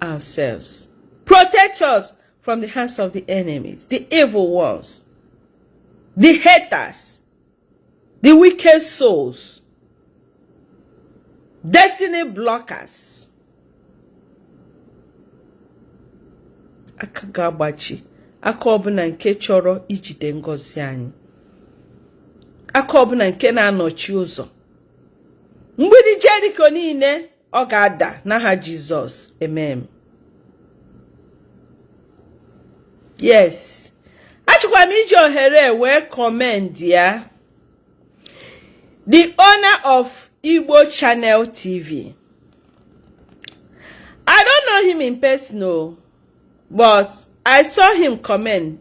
ourselves protect us from the hands of the enemies the evil ones the haters the wicked souls destiny blockers aka ga-agbachi aka ọbụla nke chọrọ ijide ngọzi anyị aka ọbụla nke na-anọchi ụzọ mgbidi Jeriko niile ọ ga-ada n'aha Jizọs amen yes achọkwa m iji ohere wee commend ya the owner of Igbo Channel TV I don't know him in person o but I saw him comment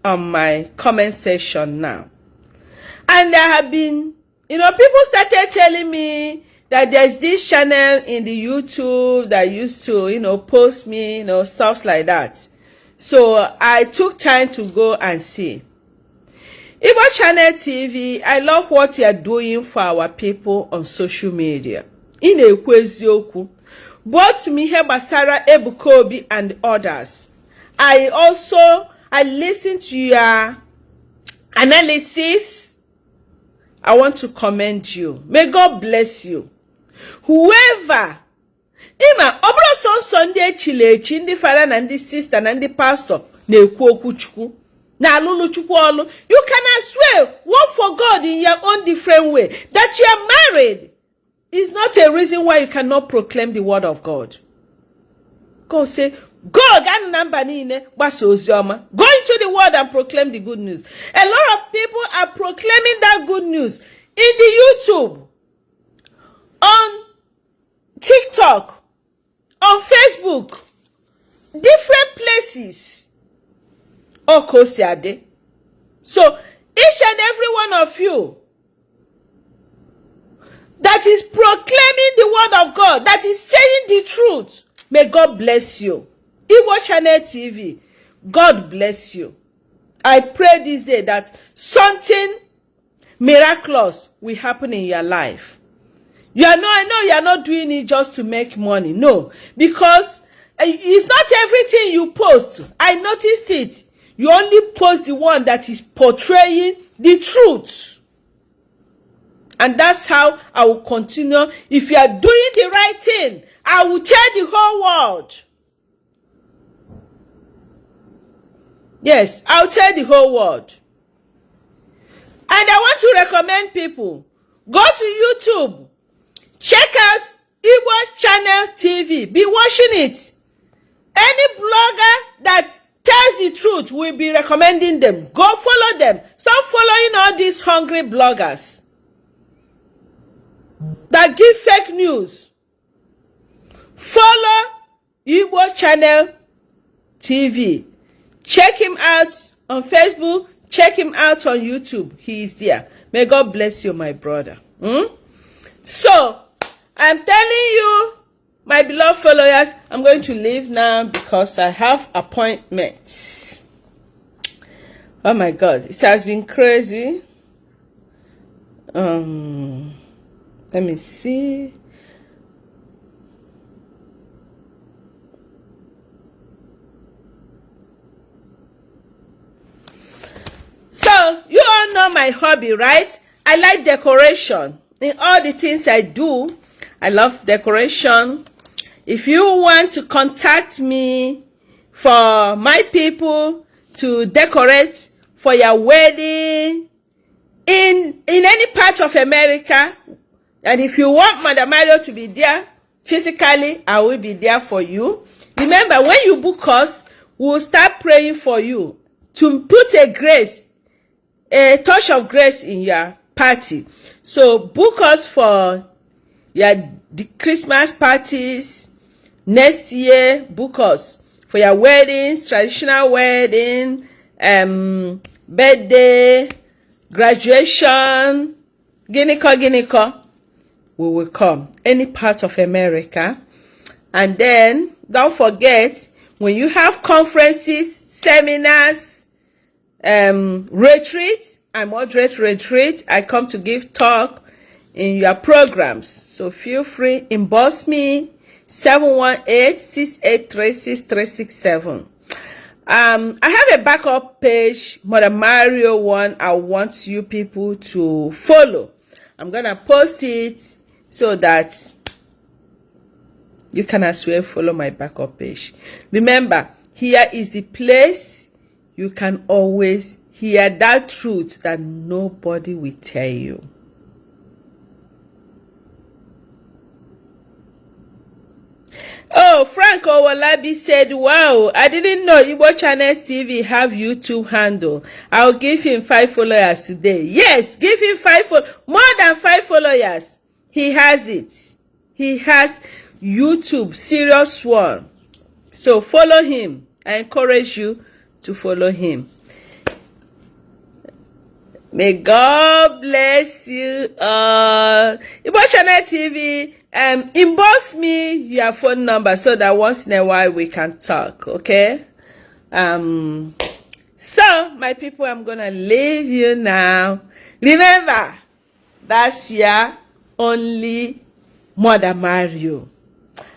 on my comment section now and there have been people started telling me that there's this channel in the YouTube that used to, post me, stuff like that. So I took time to go and see. Igbo Channel TV, I love what you are doing for our people on social media. Ị na-ekwu eziokwu. Both m ihe gbasara Ebuka Obi and others. I listen to your analysis. I want to commend you. May God bless you. Whoever ịma ọ bụrụ sọnsọ ndị echiri echi ndị fada na ndị sista na ndị pastọ na-ekwu okwu Chukwu na-alụlụ Chukwu ọlụ you can as well work for God in your own different way that you are married is not a reason why you cannot proclaim the word of God. God say go gaa na mba niile gbasa ozi ọma go into the world and proclaim the good news. A lot of people are proclaiming that good news in the YouTube, on TikTok, on Facebook, different places. Ọ ka o si adị. So each and every one of you that is proclaiming the word of God, that is saying the truth, may God bless you. Igbo Channel TV, God bless you. I pray this day that something miraculous will happen in your life. You are not, I know you are not doing it just to make money. No, because it's not everything you post. I noticed it. You only post the one that is portraying the truth. And that's how I will continue. If you are doing the right thing, I will tell the whole world. Yes, I'll tell the whole world. And I want to recommend people, go to YouTube, check out Igbo Channel TV. Be watching it. Any blogger that tells the truth will be recommending them. Go follow them. Stop following all these hungry bloggers that give fake news. Follow Igbo Channel TV. Check him out on Facebook. Check him out on YouTube. He is there. May God bless you, my brother. So, I'm telling you, my beloved followers, I'm going to leave now because I have appointments. Oh my God, it has been crazy. Let me see. So, you all know my hobby, right? I like decoration. In all the things I do, I love decoration. If you want to contact me for my people to decorate for your wedding in any part of America, and if you want Mother Mario to be there physically, I will be there for you. Remember, when you book us, we'll start praying for you to put a grace, a touch of grace in your party. So book us for your the Christmas parties next year. Book us for your weddings, traditional wedding, birthday, graduation, giniko giniko. We will come any part of America. And then don't forget, when you have conferences, seminars, retreats, I moderate retreat. I come to give talk in your programs. So feel free, inbox me 718-683-6367. I have a backup page, Mother Mario one. I want you people to follow. I'm gonna post it so that you can as well follow my backup page. Remember, here is the place you can always hear that truth that nobody will tell you. Oh, Frank Owolabi said, wow, I didn't know Igbo Channel TV have YouTube handle. I'll give him 5 followers today. Yes, give him 5, more than 5 followers. He has it. He has YouTube, serious one. So follow him. I encourage you to follow him. May God bless you all. Igbo Channel TV, inbox me your phone number so that once in a while we can talk, okay? So, my people, I'm gonna leave you now. Remember, that's your only Mother Mario.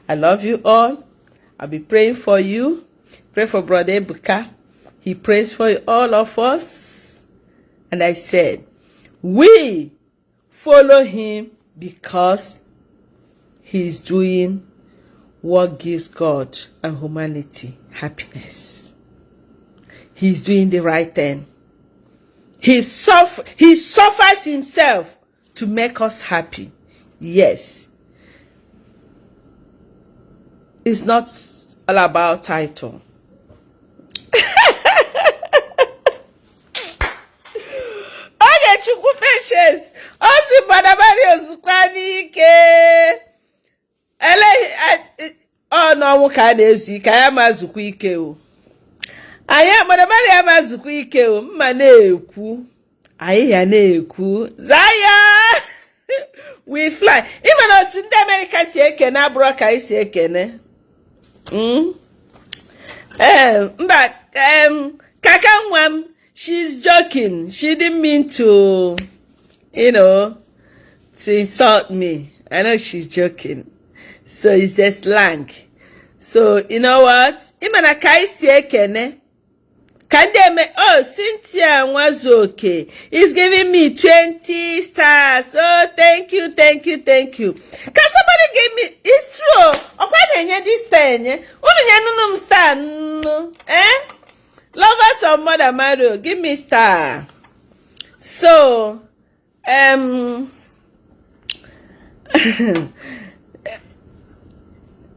I love you all. I'll be praying for you. Pray for Brother Ebuka. He prays for all of us. And I said, we follow him because he's doing what gives God and humanity happiness. He's doing the right thing. He suffers himself to make us happy. Yes. It's not all about title. Ogechukwu Patience, ọ sị Mother Mario zukwa n'ike. Ọ n'ọnwụ ka a na-ezu ike, anyị ama zukwa ike o. Anyị Mother Mario ama zukwa ike o, mma na-ekwu. Anyị ya na-ekwu. Zion! We fly. Ịma na otu ndị Amerịka si ekene abụrụ ka anyị si ekene. Mba, kaka nwa m, she's joking. She didn't mean to, you know, to insult me. I know she's joking. So it's a slang. So you know what? Ị ma na ka anyị si ekene ka ndị eme. Oh, Cynthia Nwazuoke is giving me 20 stars. Oh, thank you, thank you, thank you. Can somebody give me? It's true. Ọkwa na-enye this star enye. Unu nye nunu m star nnu. Eh? Lovers of Mother Mario, give me star. So,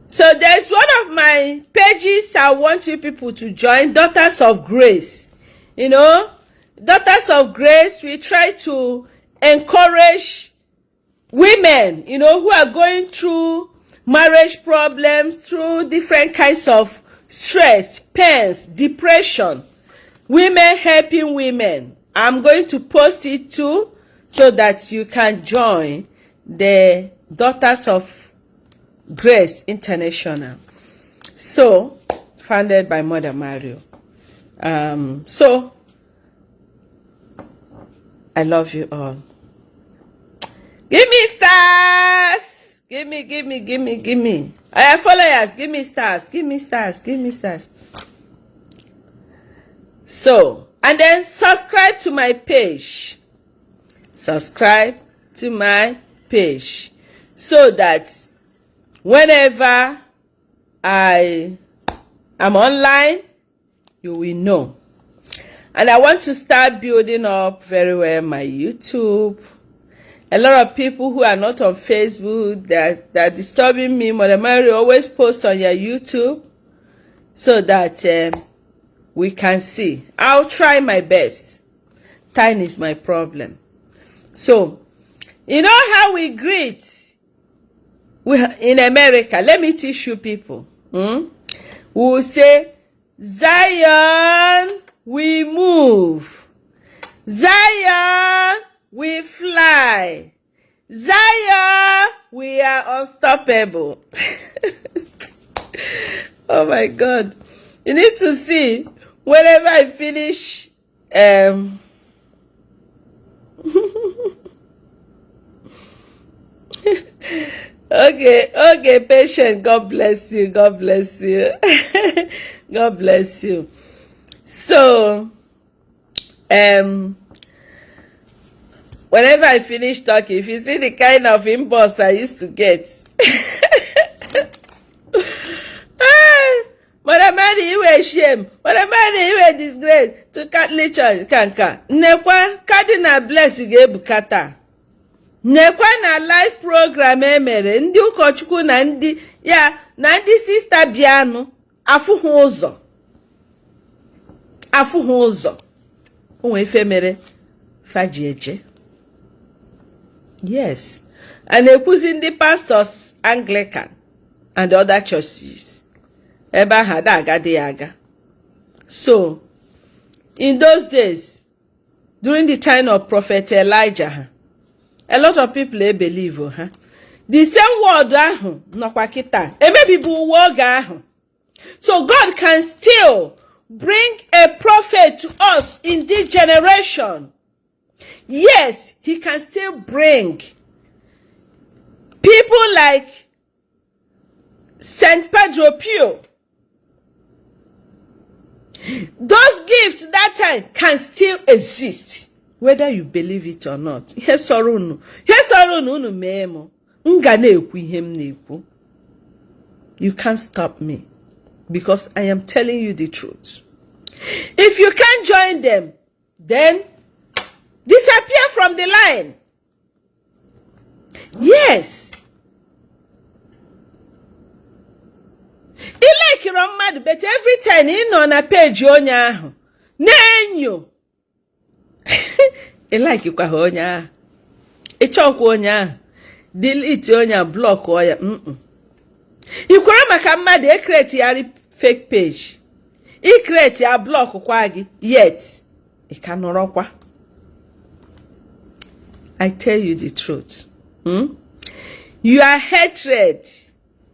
so there's one of my pages I want you people to join, Daughters of Grace. Daughters of Grace, we try to encourage women who are going through marriage problems, through different kinds of stress, pains, depression. Women helping women. I'm going to post it too so that you can join the Daughters of Grace International. So, founded by Mother Mario. So, I love you all. Give me stars. Give me, give me, give me, give me. I followers, give me stars, give me stars, give me stars. So, and then subscribe to my page. Subscribe to my page so that whenever I am online, you will know. And I want to start building up very well my YouTube. A lot of people who are not on Facebook that are disturbing me. Mother Mary, always post on your YouTube so that we can see. I'll try my best. Time is my problem. So, you know how we greet we, in America? Let me teach you people. We will say, "Zion, we move. Zion, we fly. Zion, we are unstoppable." Oh my God. You need to see whenever I finish okay, patient. God bless you. God bless you. God bless you. So, whenever I finish talking, if you see the kind of inbox I used to get. Ah, Mother Mary, you were shame. Mother Mary, you were disgrace to Catholic Church. Kanka. Nekwa Cardinal Bless ga-ebuka taa. Nekwa na live program emere ndị ụkọchukwu na ndị ya na ndị sista bịanụ afụghị ụzọ, afụghị ụzọ. O nwee ife mere faji eje. Yes, a na-ekwuzi ndị pastors Anglican and other churches ebe ahụ ada agadi ya aga. So in those days, during the time of Prophet Elijah ha, a lot of people e believe ha. The same word ahụ nọkwa kịta emebibu ụwa oge ahụ. So God can still bring a prophet to us in this generation. Yes, he can still bring people like Saint Pedro Pio. Those gifts that time can still exist, whether you believe it or not. Ihe sọrọ unu, ihe sọrọ unu unu mee m, m ga na-ekwu ihe m na-ekwu. You can't stop me because I am telling you the truth. If you can't join them, then disappear from the line. Yes. Ị likiro mmadụ, but every time ị nọ na page onye ahụ na-enyo, ị likekwa ha onye ahụ, ị chọkwa onye ahụ, delete onye a, block ya. Ị kwere maka mmadụ e create ya fake page, i create ya, block kwa gị, yet ị ka nọrọkwa. I tell you the truth. Your hatred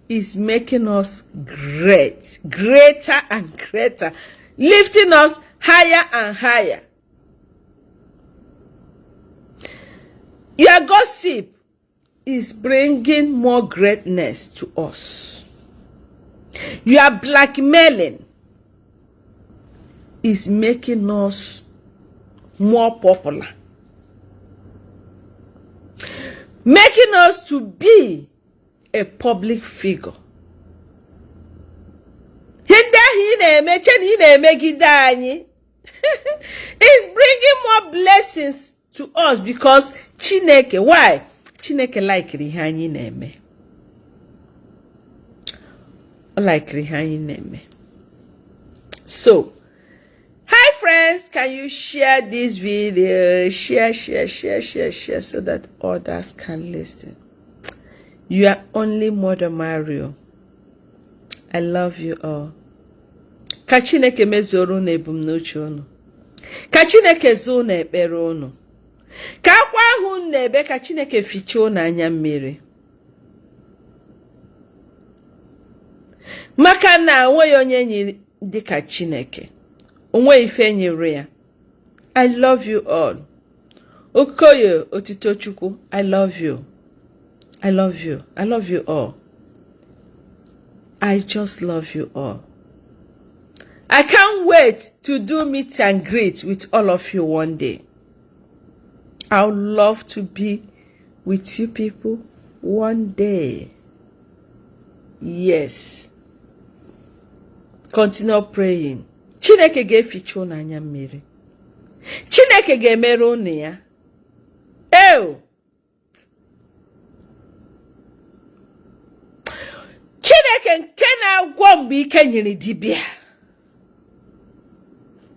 is making us great, greater and greater, lifting us higher and higher. Your gossip is bringing more greatness to us. Your blackmailing is making us more popular, making us to be a public figure. Ihe ndị ahụ ị na-eme che na ị na-emegide anyị is bringing more blessings to us because Chineke, why? Chineke likiri ihe anyị na-eme. Ọ likiri ihe anyị na-eme. So, hi friends, can you share this video? Share, share, share, share, share so that others can listen. You are only Mother Mario. I love you all. Ka Chineke mezuoro unu ebumnuche unu. Ka Chineke zaa unu ekpere unu. Ka akwa ahụ unu na-ebe ka Chineke fichaa unu anya mmiri. Maka na onweghị onye nyere dịka Chineke. Onweghị ife nyere ya. I love you all. Okoye Otitochukwu, I love you. I love you. I love you all. I just love you all. I can't wait to do meet and greet with all of you one day. I would love to be with you people one day. Yes. Continue praying. Chineke ga-eficha unu anya mmiri. Chineke ga-emere unu ya. Eo! Chineke nke na-agwọ mgbe ike nyiri dibịa,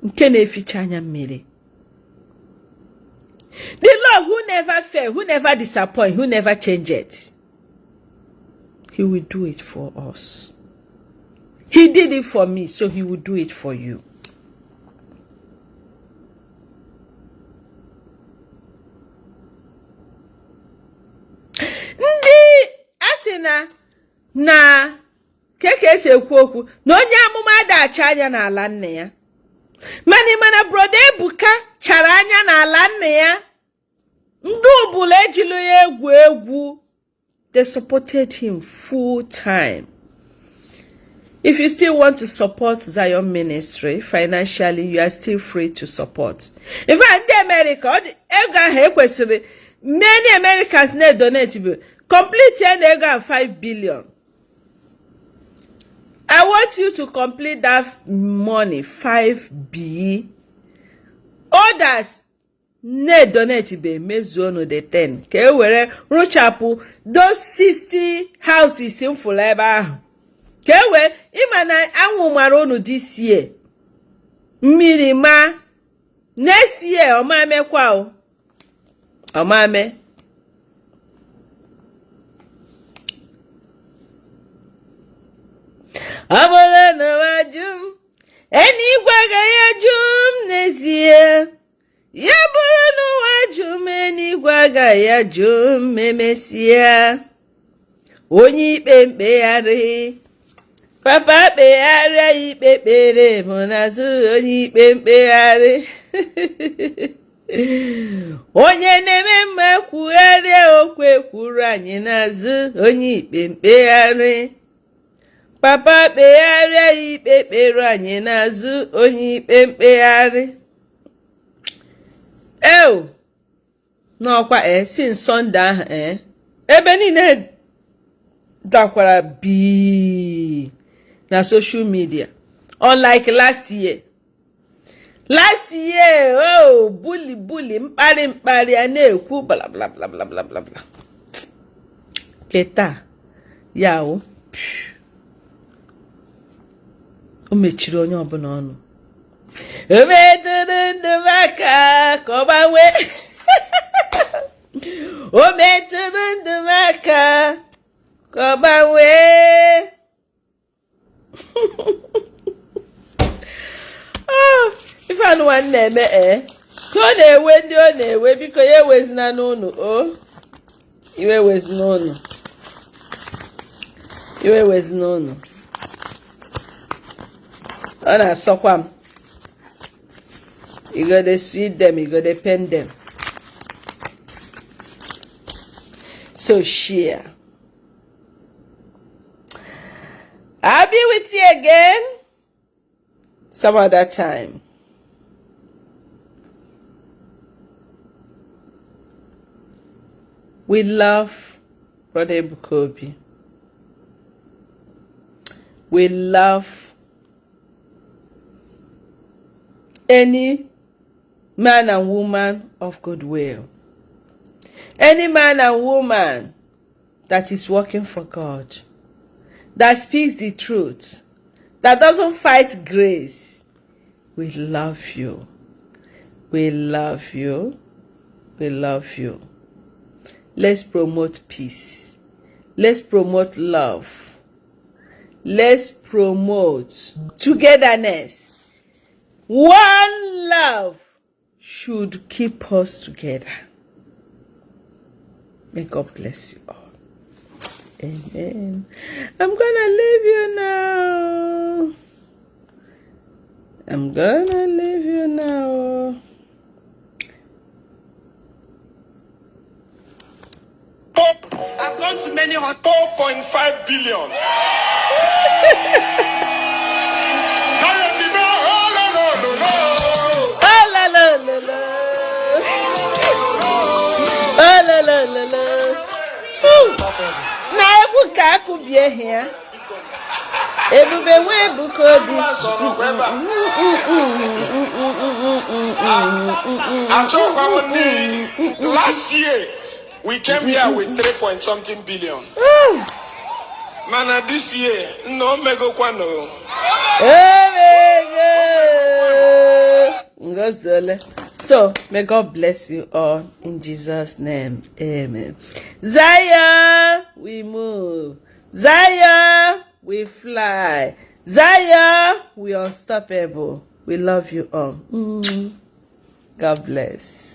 nke na-eficha anya mmiri. The Lord who never fail, who never disappoint, who never change it. He will do it for us. He did it for me, so he will do it for you. Ndị a sị na na ka ka esi ekwu okwu na onye amụma ada acha anya n'ala nna ya, mana mana Brother Ebuka chara anya n'ala nna ya. Ndị Ubulu ejila ya egwu egwu. They supported him full time. If you still want to support Zion Ministry financially, you are still free to support. In fact, ndị America, ọ dị ego ahụ ekwesịrị many Americans na-edonate bụ complete ya na ego ahụ 5 billion. I want you to complete that money 5B. Others na-edonate bụ emezuonu the 10 ka e were rụchapụ those 60 houses m fụrụ ebe ahụ ka e wee ịma na anwụ mara unu this year, mmiri ma next year ọma mekwa o ọma mee. Ọ bụrụ na ụwa jụ m, eluigwe agaghị ajụ m n'ezie. Ya bụrụ na ụwa jụ m, eluigwe agaghị ajụ m emesịa. Onye ikpe mkpegharị, papa kpegharịa ikpe kpere m n'azụ onye ikpe mkpegharị. Onye na-eme mma kwugharịa okwu ekwuru anyị n'azụ onye ikpe mkpegharị. Papa kpegharịa ikpe kpere anyị n'azụ onye ikpe mkpegharị. Eo n'ọkwa e since Sunday ahụ e ebe niile dakwara bii na social media, unlike last year. Last year, oh, bully bully, mkparị mkparị, a na-ekwu bla bla bla bla bla bla bla. Keta ya o o mechiri onye ọbụla ọnụ. O metụrụ ndụ m aka ka ọ gbanwee. O metụrụ ndụ m aka ka ọ gbanwee. Ife anụwa na-eme ee ka ọ na-ewe ndị ọ na-ewe, biko ya ewezina n'ụnụ o iwe ewezina ụnụ, iwe ewezina ụnụ, ọ na-asọkwa m. E go dey sweet them, e go dey pain them. So share. I'll be with you again some other time. We love Brother Ebuka Obi. We love any man and woman of goodwill. Any man and woman that is working for God, that speaks the truth, that doesn't fight grace. We love you. We love you. We love you. Let's promote peace. Let's promote love. Let's promote togetherness. One love should keep us together. May God bless you all. Amen. I'm gonna leave you now. I'm gonna leave you now. I've gone to many 4.5 billion. Oh la la la la. Oh la la la la. Na egwu ka akụbie ya. Ebube nwa Ebuka Obi. Achọkwa m ndị last year we came here with 3 point something billion. Mana this year nna o megokwanụ. Omego. Ngozole. So, may God bless you all in Jesus' name. Amen. Zion, we move. Zion, we fly. Zion, we unstoppable. We love you all. God bless.